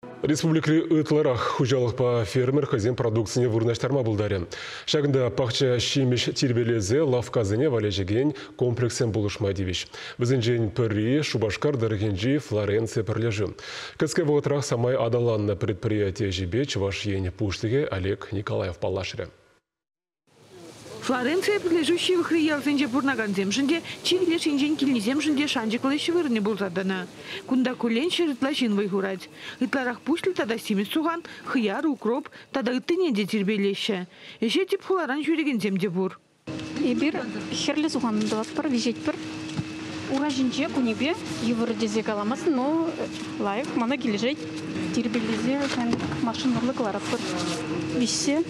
Республикӑри ытларах хуҫалӑхпа фермер хӑйсен продукцине вырнаҫтарма пултарӗ. Ҫакӑнта пахча ҫимӗҫ тирпейлесе лавккасене валеҫекен комплекссем пулӑшма тивӗҫ. Вӗсенчен пӗри Шупашкар тӑрӑхӗнчи Флоренция пӗрлешӳ. Кӗске вӑхӑтрах самай аталаннӑ предприяти ӗҫӗпе Чӑваш Ен Пуҫлӑхӗ Олег Николаев паллашрӗ. Флоренция пӗрлешӳ ҫывӑхри ялсенче пурӑнакансемшӗн те, чикӗ леш енчен килнисемшӗн те шанчӑклӑ ӗҫ вырӑнӗ пулса тӑнӑ. Кунта куллен 100 ытла ҫын вӑй хурать. Ытларах пуҫлӑ тата симӗс сухан, хӑяр, укроп тата ыттине те тирпейлеҫҫӗ. Ӗҫе тӗп хуларан ҫӳрекенсем те пур. Эпир хӗрлӗ сухан тӑватпӑр, виҫетпӗр. Ура ҫинче кунӗпе йывӑр тесе каламастӑн, но лайӑх, мана килӗшет. Тирпейлесе машина урлӑ кӑларатпӑр виҫсе.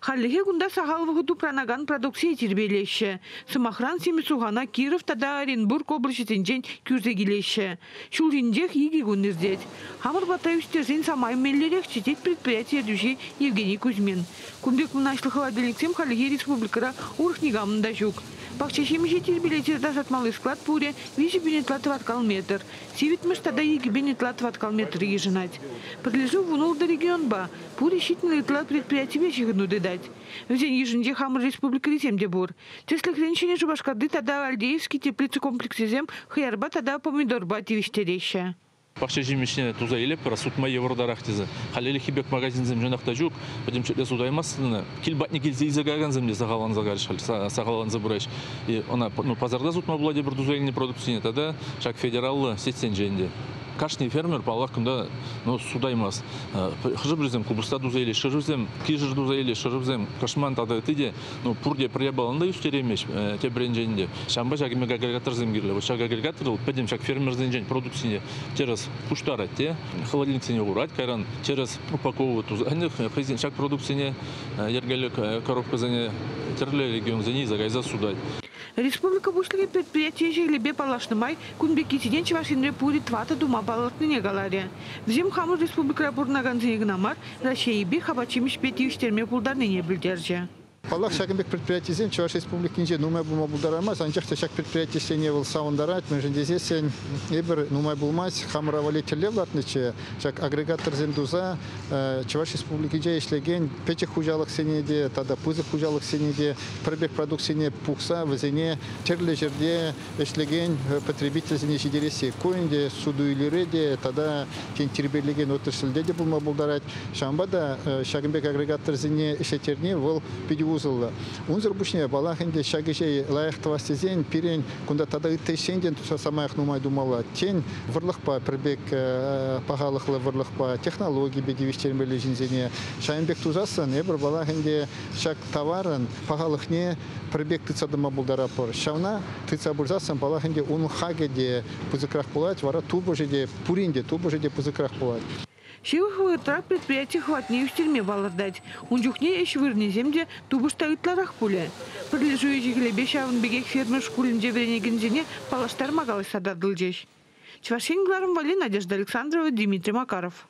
Хальлӗхе кунта сахал вӑхӑт упранакан продукцие тирпейлеҫҫӗ. Сӑмахран, симӗс сухана Киров тата Оренбург облаҫӗсенчен кӳрсе килеҫҫӗ. Ҫул ҫинчех 2 кун иртет. Хамӑр патра ӳстерсен самай меллӗрехчӗ, тет предприяти ертӳҫи Евгений Кузьмин. Кун пек мӑнаҫлӑ холодильниксем хальлӗхе республикӑра урӑх никамӑн та ҫук. Пахча ҫимӗҫе тирпейлесе тасатмалли склад пурӗ 3 000 ытла тӑваткал метр. Сивӗтмӗш тата 2 000 ытла тӑваткал метр йышӑнать. Пӗрлешӳ 16 регионпа, пурӗ 70 ытла предприятипе ҫыхӑну тытать. Вӗсен йышӗнче хамӑр республикӑрисем те пур. Тӗслӗхрен, Ҫӗнӗ Шупашкарти тата Альдеевский теплица комплексӗсем хӑярпа тата помидорпа тивӗҫтереҫҫӗ. Пахча ҫимӗҫне туса илетпӗр, сутма йывӑртарах тесе. Халь пек магазинсем чӑнах та ҫук, пӗтӗм ҫӗрте сутаймастӑн. Кил патне килсе илсе каякансем те сахалланса кайрӗҫ, сахалланса пыраҫ. Ӑна, ну, пасарта сутма пулать эпир туса илнӗ продукцине тата ҫак федераллӑ сетьсенче ӗнтӗ. Кашни фермер, паллах, кунта, ну, сутаймасть. Хӑшӗ-пӗрисем купӑста туса илеҫ, хӑшӗсем кишӗр туса илеҫ, хӑшӗсем кӑшман тата ытти те. Ну, пурте пӗр япалана та ӳстереймест тепӗринчен те. Ҫавӑнпа ҫак агрегаторсем кирлӗ. Вот ҫак агрегатор вӑл пӗтӗм ҫак фермерсенчен продукцине тӗрӗс пуҫтарать те, холодильниксене хурать, кайран тӗрӗс упаковывать туса хӑйсен ҫак продукцине йӗркеллӗ коробкӑсене тӗрлӗ регионсене илсе кайса сутать. Республика Пуҫлӑхӗ предприяти ӗҫӗ-хӗлӗпе паллашнӑ май кун пеккисене Чӑваш Енре пурӗ 4 тума палӑртнине каларӗ. Вӗсем хамӑр республикӑра пурӑнакансене кӑна мар, Раҫҫейӗпех апат-ҫимӗҫпе тивӗҫтерме пултарнине пӗлтерчӗ. Паллах, ҫакӑн пек предприятисем Чӑваш Республикинче нумай пулма пултараймасть, анчах та ҫак предприятисене вӑл савӑнтарать, мӗншӗн тесессӗн эпир нумай пулмасть хамӑра валли тӗллев лартнӑччӗ, ҫак агрегаторсем туса Чӑваш Республикинче ӗҫлекен пӗчӗк хуҫалӑхсене те тата пысӑк хуҫалӑхсене те пӗр пек продукцине пухса вӗсене тӗрлӗ ҫӗрте ӗҫлекен потребительсене ҫитересси. Ку ӗнтӗ суту-илӳре те тата тен тирпейлекен отрасльте те пулма пултарать. Ҫавӑнпа та ҫакӑн пек агрегаторсене ӗҫлеттерни вӑл питӗ усӑллӑ. Унсӑр пуҫне, паллах ӗнтӗ, ҫак ӗҫе лайӑх тӑвас тесен пирӗн кунта тата ытти ӗҫсен те самаях нумай тумалла. Тен, вӑрлӑхпа пӗр пек пахалӑхлӑ вӑрлӑхпа, технологипе тивӗҫтермелле ҫынсене. Ҫавӑн пек тусассӑн эпир, паллах ӗнтӗ, ҫак таварӑн пахалӑхне пӗр пек тытса тӑма пултаратпӑр. Ҫавна тытса пырсассӑн, паллах ӗнтӗ, унӑн хакӗ те пысӑкрах пулать, вара тупӑшӗ те, пурин те тупӑшӗ те пысӑкрах пулать. Ҫывӑх вӑхӑтра предприяти хӑватне ӳстерме палӑртать. Ун чухне ӗҫ вырӑнӗсем те, тупӑш та ытларах пулӗ. Пӗрлешӳ ӗҫӗ-хӗлӗпе ҫавӑн пекех фермер шкулӗнче вӗренекенсене паллаштарма калаҫса татӑлчӗҫ. Чӑваш Ен кӑларӑм валли Надежда Александрова, Дмитрий Макаров.